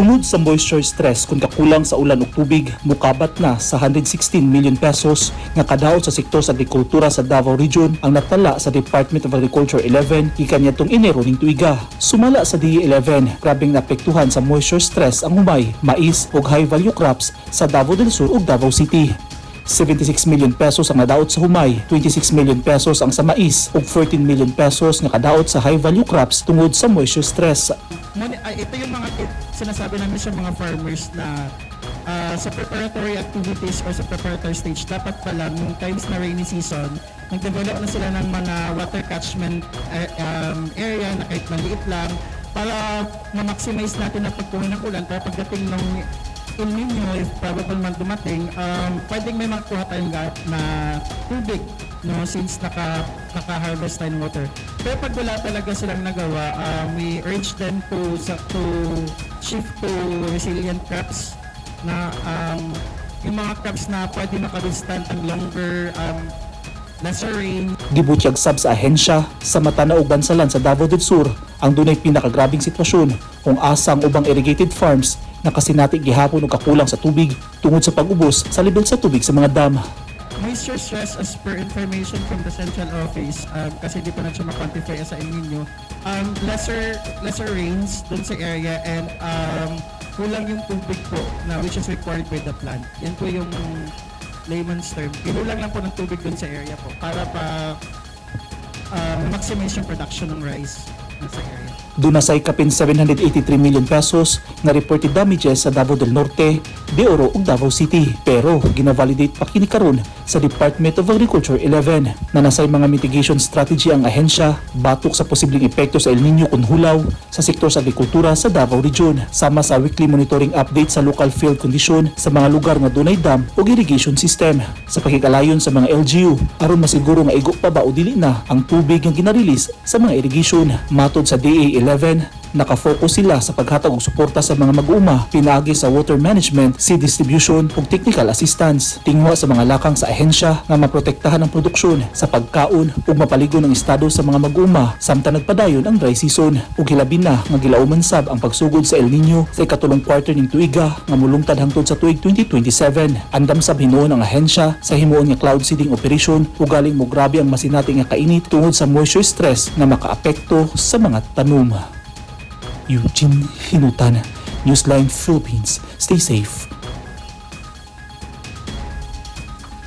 Tungod sa moisture stress kung kakulang sa ulan ug tubig, mukabat na sa 116 million pesos nga kadaot sa sektor sa agrikultura sa Davao Region ang natala sa Department of Agriculture 11 gikan niadtong Enero ning tuiga. Sumala sa DA 11, grabeng naapektuhan sa moisture stress ang humay, mais ug high value crops sa Davao del Sur ug Davao City. 76 million pesos ang nadaot sa humay, 26 million pesos ang sa mais ug 14 million pesos nga kadaot sa high value crops tungod sa moisture stress. Ay, ito yung mga sinasabi namin sa mga farmers na sa preparatory activities or sa preparatory stage, dapat pala nung times na rainy season, nag-develop na sila ng mga water catchment area na kahit maliit lang para ma-maximize natin ang pagkuha ng ulan para pagdating ng El Nino, if probable man dumating, pwedeng may makuha tayong na tubig, no, since naka-harvest tayo ng water. Pero pag wala talaga silang nagawa, we urge them to shift to resilient crops na yung mga crops na pwede maka-withstand ang longer lesser rain. Gibutyag sab sa ahensya sa Matana ug Bansalan sa Davao del Sur ang dunay pinakagrabing sitwasyon kung asa ang ubang irrigated farms nakasinati gihapon og kakulang sa tubig tungod sa pag-ubos sa level sa tubig sa mga dam. Moisture stress, as per information from the central office, kasi di pa na siya ma-quantify as a El Nino, lesser rains dun sa area and kulang yung tubig po na which is required by the plant. Yan po yung layman's term. Kinulang lang po ng tubig dun sa area po para pa maximize yung production ng rice nasa area. Duna say kapin 783 million pesos nga reported damages sa Davao del Norte, De Oro ug Davao City. Pero gina-validate pa kini karon sa Department of Agriculture 11 na nasay mga mitigation strategy ang ahensya batok sa posibleng epekto sa El Nino kun hulaw sa sektor sa agrikultura sa Davao Region, sama sa weekly monitoring update sa local field condition sa mga lugar nga dunay dam ug irrigation system sa pakigalayon sa mga LGU aron masiguro nga igo pa ba o dili na ang tubig nga gina-release sa mga irrigation. Matod sa DA 11, nakafocus sila sa paghatag og suporta sa mga mag-uuma pinaagi sa water management, seed distribution ug technical assistance. Tingwa sa mga lakang sa ahensya nga maprotektahan ang produksyon sa pagkaon ug mapaligon ang estado sa mga mag-uuma samtang nagpadayon ang dry season. Ug hilabi na nga gilauman sab ang pagsugod sa El Nino sa ikatulong quarter ning tuiga nga mulungtad hangtod sa tuig 2027. Andam sab hinuon ang ahensya sa himuon nga cloud seeding operation ugaling mo grabe ang masinati nga kainit tungod sa moisture stress nga makaapekto sa mga tanom. Eugene Hinutan, Newsline Philippines. Stay safe.